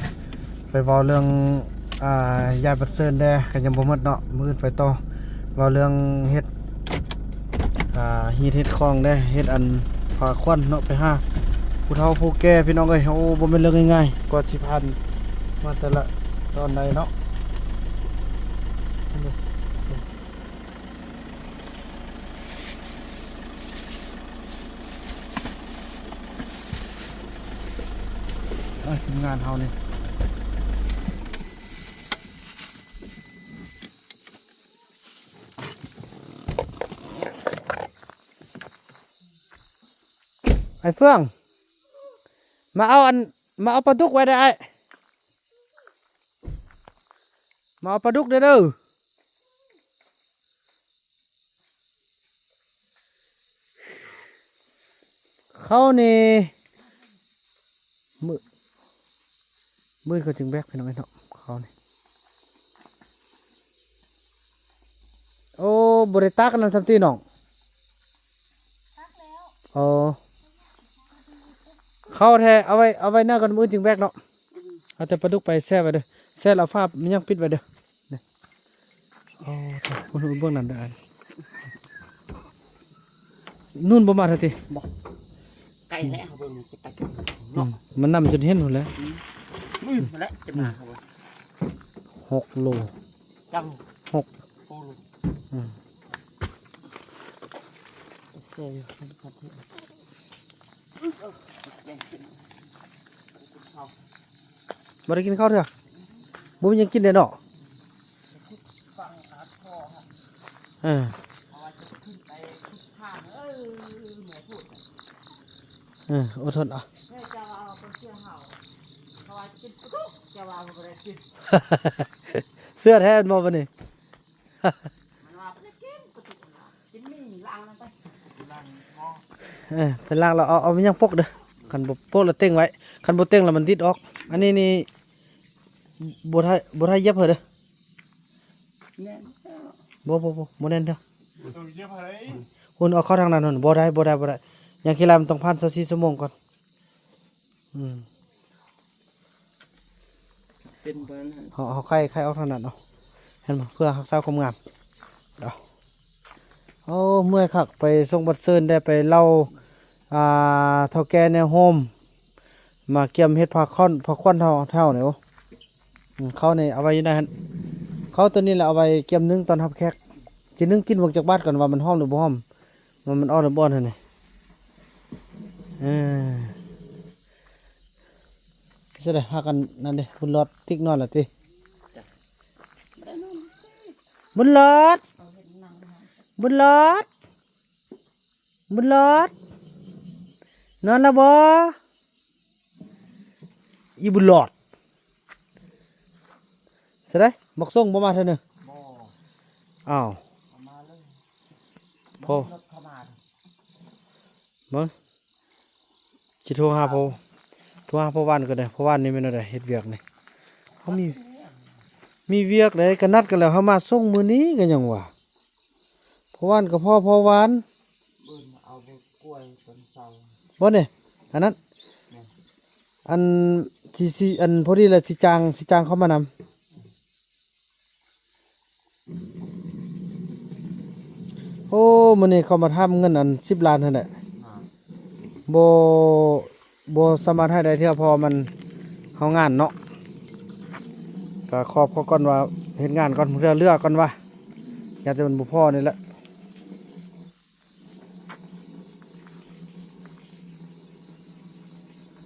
ໄປເວົ້າເລື່ອງ ອ່າ ຍ້າຍບັດເຊີນແດ່ ກໍຍັງບໍ່ໝົດເນາະ. ມື້ອື່ນໄປຕໍ່ ເວົ້າເລື່ອງເຮັດ ອ່າ ຮີດເຮັດຄອງແດ່ ເຮັດອັນພາຂວັນເນາະ ໄປຫາຜູ້ເຖົ້າຜູ້ແກ່ ພີ່ນ້ອງເອີຍ. ໂອ້ ບໍ່ແມ່ນເລື່ອງງ່າຍໆ ກວ່າຊິຜ່ານມາແຕ່ລະຕອນໃດເນາະ. ເອີ ທີມງານເຮົານີ້ ໄອ້ເຟືອງ ມາເອົາອັນ ມາເອົາປາດຸກໄວ້ເດີ້ອ້າຍ ມາເອົາປາດຸກເດີ້ເດີ້. ເຂົ້ານີ້ ມື້ ມື້ເຂົາຈຶ່ງແບກ ພີ່ນ້ອງເອີຍເນາະ ເຂົ້ານີ້. ໂອ້ ບໍ່ໄດ້ຕັກອັນນັ້ນຊ້ຳຕິນ້ອງ? ຕັກແລ້ວ. ອໍ ເຂົ້າແທ້ ເອົາໄວ້ ເອົາໄວ້ໜ້າກ່ອນ ມື້ອື່ນຈຶ່ງແບກເນາະ. ເອົາແຕ່ປາດຸກໄປແຊ່ໄວ້ເດີ້ ແຊ່ແລ້ວເອົາຝາມັນຍັງປິດໄວ້ເດີ້. ນີ້ ໂອ້ ເບິ່ງນັ້ນເດີ້ ນູ້ນບໍ່ມາເທື່ອຕິ? ບໍ່ ໄກແທ້ ເຮົາເບິ່ງໄປ ອືມ ເນາະ ມັນນຳຈົນເຫັນພຸ້ນແຫຼະ ອືມ ມື້ພຸ້ນແຫຼະຈະມາ ເຮົາເບິ່ງ ຫົກໂລ ຈັກໂລ? ຫົກ ຫົກໂລ ອືມ ແຊ່ຢູ່. ບໍ່ໄດ້ກິນເຂົ້າເທື່ອ ບໍ່ມີຫຍັງກິນເດ້ເນາະ. ເອີ ເອີ ອົດທົນເອົາ ເຊື່ອແທ້ແມ່ນບໍ່ບັດນີ້? ເອີ ໄປລ້າງແລ້ວເອົາ ເອົາຫຍັງປົກເດີ້ ຄັນບໍ່ປົກແລ້ວເຕັງໄວ້ ຄັນບໍ່ເຕັງແລ້ວມັນດິດອອກ. ອັນນີ້ນີ້ ບໍ່ໄດ້ ບໍ່ໄດ້ຢຽບເດີ້ ບໍ່ ບໍ່ ບໍ່ ບໍ່ແໜ້ນເດີ້. ເອີ ຢຽບໃຜ? ພຸ້ນ ເອົາເຂົ້າທາງນັ້ນພຸ້ນ ບໍ່ໄດ້ ບໍ່ໄດ້ ບໍ່ໄດ້ ຢ່າງຂີ້ລາຍ ມັນຕ້ອງຜ່ານຊາວສີ່ຊົ່ວໂມງກ່ອນ. ອືມ ເປັນເບິ່ງ ເຮົາ ເຮົາໄຂ ໄຂອອກທາງນັ້ນເອົາ ເຫັນບໍ່ ເພື່ອຮັກສາຄວາມງາມ. ໂອ້ ເມື່ອຍຄັກ ໄປສົ່ງບັດເຊີນໄດ້ ໄປເລົ່າ ອ່າ ເຖົ້າແກ່ແນວໂຮມ ມາກຽມເຮັດພາຂວັນ ພາຂວັນເຮົາ ເຮົານີ້. ໂອ້ ອືມ ເຂົ້ານີ້ເອົາໄວ້ຢູ່ໃນຫັ້ນ ເຂົ້າໂຕນີ້ແຫຼະ ເອົາໄວ້ກຽມໜຶ້ງຕອນຮັບແຂກ ຊິໜຶ້ງກິນເບິ່ງຈັກບາດກ່ອນວ່າມັນຫອມຫຼືບໍ່ຫອມ ວ່າມັນອ່ອນຫຼືບໍ່ອ່ອນຫັ້ນນີ້. ເອີ ຊິໄດ້ພາກັນນັ້ນເດ້ ບຸນຫຼອດຕິກນອນລະຕິ ບຸນຫຼອດ ບຸນຫຼອດ ບຸນຫຼອດ ນອນລະບໍ່? ອີບຸນຫຼອດ ໃສໃດ໋ ບັກສົງບໍ່ມາເທື່ອໜຶ່ງ? ບໍ່ ອ້າວ ບໍ່ມາເລີຍ ພໍ ບໍ່ມີລົດເຂົ້າມາ ເບິ່ງ ຊິໂທຫາພໍ່ ໂທຫາພໍ່ວານກ່ອນເດີ້ ພໍ່ວານນີ້ແມ່ນແນວໃດ ເຮັດວຽກນີ້ ເຮົາມີ ມີວຽກໃດ໋ ກໍນັດກັນແລ້ວ ເຮົາມາສົ່ງມື້ນີ້ກໍຍັງວ່າ ພໍ່ວານກໍພໍ ພໍ່ວານ ເອີ້ນມາເອົາໃບກ້ວຍຕອນເຊົ້າ ບໍ່ນີ້ ອັນນັ້ນ ແມ່ນ ອັນ ຊິ ຊິ ອັນ ພໍດີລະ ຊິຈ້າງ ຊິຈ້າງເຂົາມານຳ. ໂອ້ ມື້ນີ້ເຂົາມາຖາມເງິນອັນສິບລ້ານຫັ້ນແຫຼະ ອ່າ ບໍ່ ບໍ່ສາມາດໃຫ້ໄດ້ເທື່ອ ເພາະວ່າມັນ ເຮົາງານເນາະ ກະຂອບເຂົາກ່ອນວ່າເຮັດງານກ່ອນ ເຫຼືອ ເຫຼືອກ່ອນວ່າ ຢ້ານແຕ່ມັນບໍ່ພໍນີ້ແຫຼະ.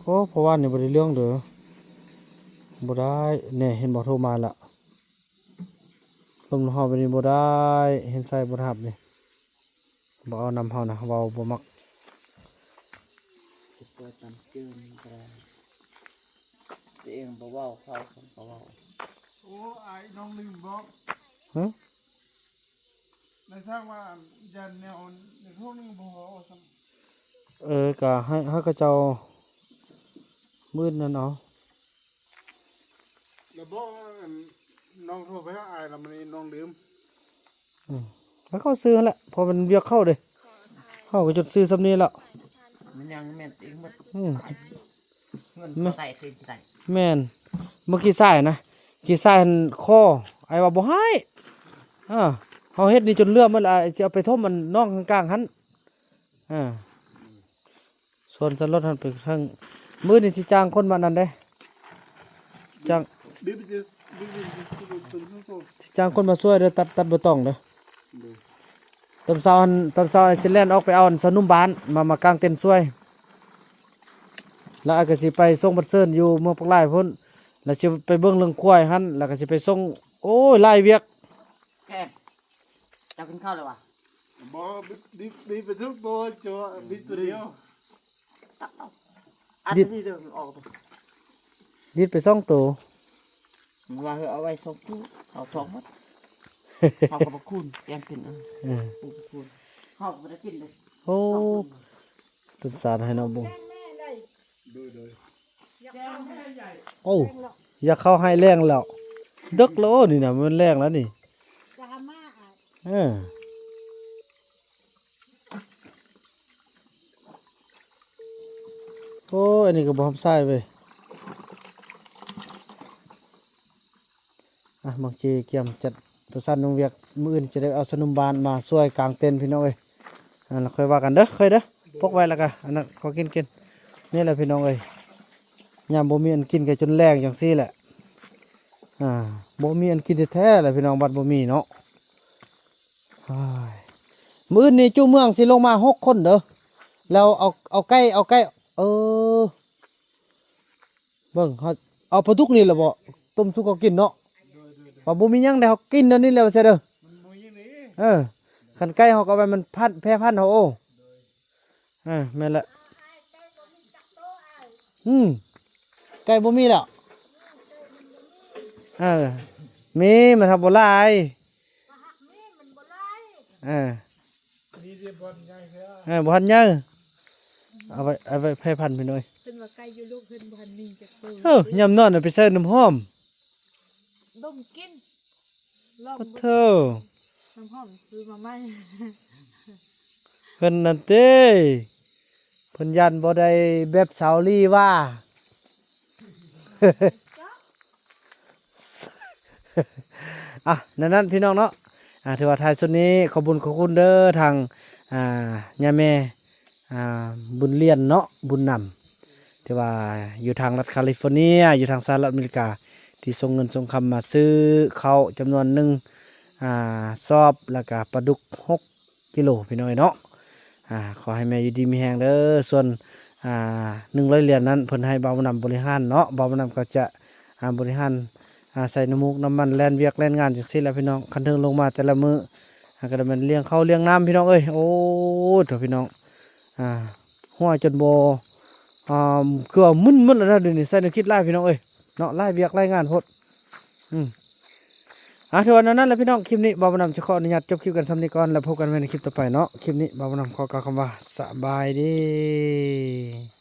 ໂອ້ ເພາະວ່ານີ້ບໍ່ໄດ້ເລື່ອງເດີ້ ບໍ່ໄດ້ ແນ່ ເຫັນບໍ່ ໂທມາລະ ລົມເຮົາແບບນີ້ບໍ່ໄດ້ ເຫັນໃສ່ບໍ່ຮັບນີ້ ບໍ່ເອົານຳເຮົານະ ເວົ້າບໍ່ມັກ ຈະປ່ອຍຕາມເຈີນກໍໄດ້ ຕົວເອງບໍ່ເວົ້າ ເຂົາກໍເວົ້າ ໂອ້ ອ້າຍນ້ອງລືມບອກ ຮະ ນາຍຊ່າງວ່າຢ້ານແນວໃນໂທງໜຶ່ງບໍ່ພໍວ່າຊັ້ນ ເອີ ກະໃຫ້ ໃຫ້ເຂົາເຈົ້າມື້ນັ້ນເອົາ ແລ້ວບອກວ່າ ອັນ ນ້ອງໂທໄປຫາອ້າຍແລ້ວ ມື້ນີ້ນ້ອງລືມ ອືມ ໃຫ້ເຂົາຊື້ຫັ້ນແຫຼະ ເພາະມັນວຽກເຂົາເດ້ ເຮົາກໍຈົດຊື້ຊ່ຳນີ້ແຫຼະ ມັນຍັງແມ່ນເອງໝົດ ອືມ ເງິນ ແມ່ນ ເຂົາໄດ້ຄືຊິໄດ້ ແມ່ນ ເມື່ອກີ້ຊາຍນະ ກີ້ຊາຍຫັ້ນຂໍ ອ້າຍວ່າບໍ່ໃຫ້ ເອີ ເຮົາເຮັດນີ້ຈົນເຫຼືອໝົດລະ ອ້າຍຊິເອົາໄປຖົມອັນນ້ອງຂ້າງໆຫັ້ນ ເອີ ສວນສັບປະລົດຫັ້ນໄປທາງ ມື້ນີ້ຊິຈ້າງຄົນມານັ້ນເດ້ ຊິຈ້າງ ຊິຈ້າງຄົນມາຊ່ວຍເດີ ຕັດ ຕັດໃບຕອງເດີ ຕອນເຊົ້າຫັ້ນ ຕອນເຊົ້າຫັ້ນຊິແລ່ນອອກໄປເອົາອັນສາວໜຸ່ມບ້ານ ມາ ມາກາງເຕັນຊ່ວຍ ແລ້ວອ້າຍກໍຊິໄປສົ່ງບັດເຊີນຢູ່ເມືອງປາກລາຍພຸ້ນ ແລ້ວຊິໄປເບິ່ງເລື່ອງຄວາຍຫັ້ນ ແລ້ວກໍຊິໄປສົ່ງ ໂອ້ຍ ຫຼາຍວຽກ ແກ ເຈົ້າກິນເຂົ້າແລ້ວຫວາ? ບໍ່ ບິດ ບິດ ບິດໄປທຸກໂຕ ເຈົ້າ ບິດໂຕດຽວ ຕັກເອົາ ອັນນີ້ເດີ ອອກໄປ ດິດໄປສອງໂຕ ມັນວ່າເຮີເອົາໄວ້ສອງໂຕ ເອົາສອງໝົດ ເຮົາກໍບໍ່ຄູນ ແຕ່ງເປັນອັນ ເອີ ປູກຄູນ ເຮົາກໍບໍ່ໄດ້ກິນເລີຍ ໂອ້ ຕົ້ນສານໃຫ້ນ້ອງບຸ້ງ ໂອ້ ຢາກເຂົ້າໄຮ່ແລ້ງແລ້ວ ເດິກແລ້ວນີ້ນະ ມັນແລ້ງແລ້ວນີ້ ເອີ. ໂອ້ຍ ອັນນີ້ກໍບໍ່ຮັບສາຍເວີຍ ອ່ະ ບາງຈີກຽມຈັດປະສານວຽກ ມື້ອື່ນຈະໄດ້ເອົາຊະໜຸມບ້ານມາຊ່ວຍກາງເຕັນພີ່ນ້ອງເອີຍ ອ່າ ແລ້ວຄ່ອຍວ່າກັນເດີ ຄ່ອຍເດີ ປົກໄວ້ແລ້ວກະ ອັນນັ້ນ ຂໍກິນ ກິນ ນີ້ແຫຼະພີ່ນ້ອງເອີຍ ຍາມບໍ່ມີອັນກິນກໍຈົນແລ້ງຈັ່ງຊີ້ແຫຼະ ອ່າ ບໍ່ມີອັນກິນແທ້ໆແຫຼະພີ່ນ້ອງ ບັດບໍ່ມີເນາະ. ອ້າຍ ມື້ອື່ນນີ້ຈຸເມືອງຊິລົງມາຫົກຄົນເດີ ແລ້ວເອົາ ເອົາໄກ່ ເອົາໄກ່ ເອີ ເບິ່ງ ເຮົາເອົາປາດຸກນີ້ແຫຼະບໍ່ ຕົ້ມສູ່ເຂົາກິນເນາະ ວ່າບໍ່ມີຫຍັງໃດ ເຮົາກິນອັນນີ້ແຫຼະວ່າຊັ້ນເດີ ເອີ ຄັນໄກ່ເຮົາກໍເອົາໄວ້ມັນພັນ ແຜ່ພັນເຮົາ ໂອ້ ເອີ ແມ່ນແຫຼະ ອືມ ໄກ່ບໍ່ມີແລ້ວ ເອີ ມີ ມັນທັບບໍ່ຫຼາຍ ເອີ ມີແຕ່ບ່ອນໃຫຍ່ເທື່ອ ເອີ ບໍ່ທັນໃຫຍ່ ເອົາໄວ້ ເອົາໄວ້ໃຫ້ພັນພີ່ນ້ອງເອີຍ ເພິ່ນວ່າໄກ່ຢູ່ລູກເພິ່ນບໍ່ທັນມີຈັກໂຕ ເອີ ຍາມນອນໄປໃສ່ນ້ຳຫອມ ດົມກິນ ລອງເບິ່ງ ປະໂທ້ ນ້ຳຫອມຊື້ມາໃໝ່ ເພິ່ນນັ້ນເຕ ເພິ່ນຢ້ານບໍ່ໄດ້ແບບສາວລີວ່າ ອ່ະ ນັ້ນໆ ພີ່ນ້ອງເນາະ ອ່າ ຖືວ່າທ້າຍສຸດນີ້ ຂອບບຸນຂອບຄຸນເດີ ທາງ ອ່າ ຍາແມ່ ອ່າ ບຸນລຽນເນາະ ບຸນນຳ ທີ່ວ່າຢູ່ທາງລັດຄາລິຟໍເນຍ ຢູ່ທາງສະຫະລັດອາເມລິກາ ທີ່ສົ່ງເງິນສົ່ງຄຳມາຊື້ເຂົ້າຈຳນວນໜຶ່ງ ອ່າ ຊອບ ແລ້ວກະປາດຸກຫົກກິໂລ ພີ່ນ້ອງເອີຍເນາະ ອ່າ ຂໍໃຫ້ແມ່ຢູ່ດີມີແຮງເດີ ສ່ວນ ອ່າ ໜຶ່ງຮ້ອຍຫຼຽນນັ້ນ ເພິ່ນໃຫ້ບ່າວບຸນນຳບໍລິຫານເນາະ ບ່າວບຸນນຳກໍຈະ ອ່າ ບໍລິຫານ ອ່າ ໃສ່ນ້ຳມູກນ້ຳມັນ ແລ່ນວຽກແລ່ນງານຈັ່ງຊີ້ແຫຼະພີ່ນ້ອງ ຄັນເທິງລົງມາແຕ່ລະມື້ ອ່າ ກໍໄດ້ແມ່ນລ້ຽງເຂົ້າລ້ຽງນ້ຳພີ່ນ້ອງເອີຍ ໂອ້ ໂທ້ ພີ່ນ້ອງ ອ່າ ຫົວຈົນບໍ່ ອ່າ ຄືວ່າມຶນໝົດແລ້ວນະ ດຽວນີ້ໃສ່ແນວຄິດຫຼາຍພີ່ນ້ອງເອີຍເນາະ ຫຼາຍວຽກຫຼາຍງານໂພດ ອືມ ອ່າ ຖືວ່າແນວນັ້ນແຫຼະພີ່ນ້ອງ ຄລິບນີ້ບ່າວບຸນນຳຈະຂໍອະນຸຍາດຈົບຄລິບກັນສ່ຳນີ້ກ່ອນ ແລ້ວພົບກັນໃໝ່ໃນຄລິບຕໍ່ໄປເນາະ ຄລິບນີ້ບ່າວບຸນນຳຂໍກ່າວຄຳວ່າ ສະບາຍດີ.